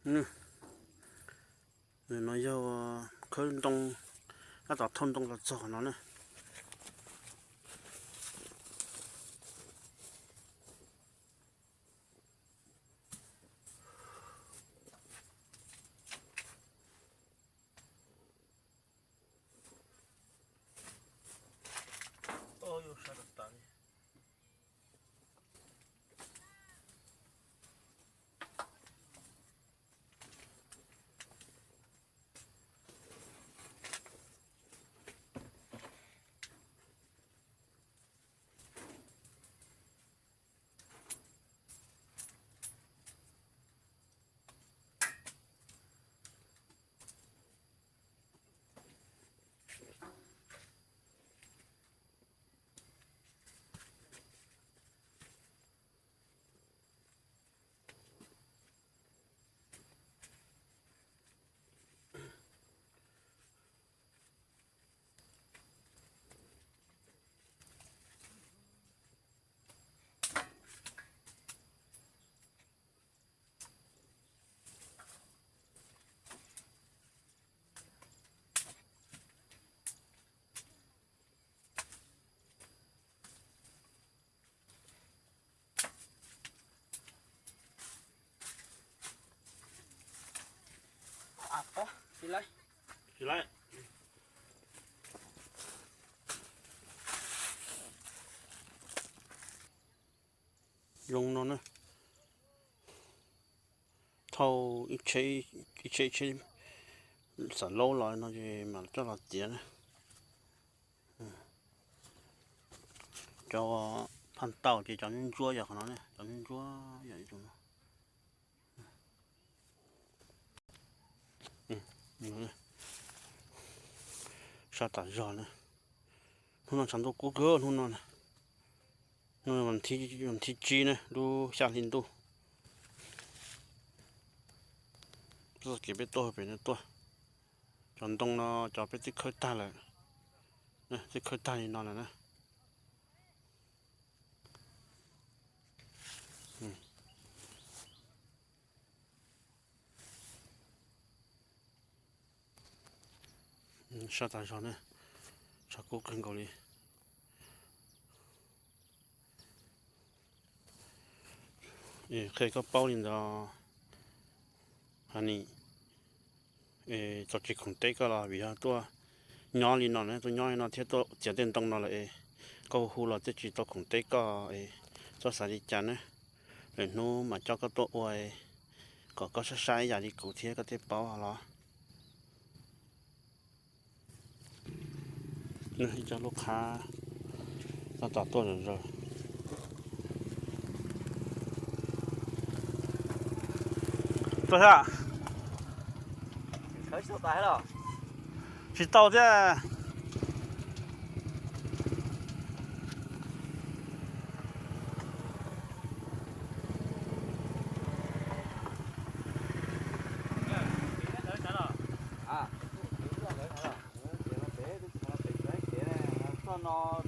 Nws, nws no yog khawb ntoo, tab tom thauj ntoo los txog qhov no na. Zoo no na, thauj ib tsheb ib tsheb xam laub los no ces mam coj los tiav na. Cov phaj tauj ces cov ntsuab ntsuab yog qhov no ne, cov ntsuab ntsuab yog ib tug no. Sab tas zog na. Hnub no tshav ntuj kub kawg hnub no na. Hnub no vas thib tsib na, lub xya hli ntuj. Txoj kev peb tuaj pem no tuaj. Cov ntoo no cov peb twb khawb tag lawm, twb khawb tag li no lawm na. Sab tas zog na, tshav kub kawg nkaus li. Qhia koj paub li ntawd, ha ni, txaus tsis khoom teb koj los vim yog tuaj nyob li no na, tuaj nyob li no thiab tuaj txiav tej ntoo no lawm es koj hu hu los twb tsis tau khoom teb koj es txhob xav li cas na. Lwm hnub mam coj koj tuaj ua kom koj saib saib ib yam li kuv thiab koj thiaj paub los. Ib co lub qhab tab tom tuaj zom zaws. Tuaj thiab. Tsis tau thiab. Txoj no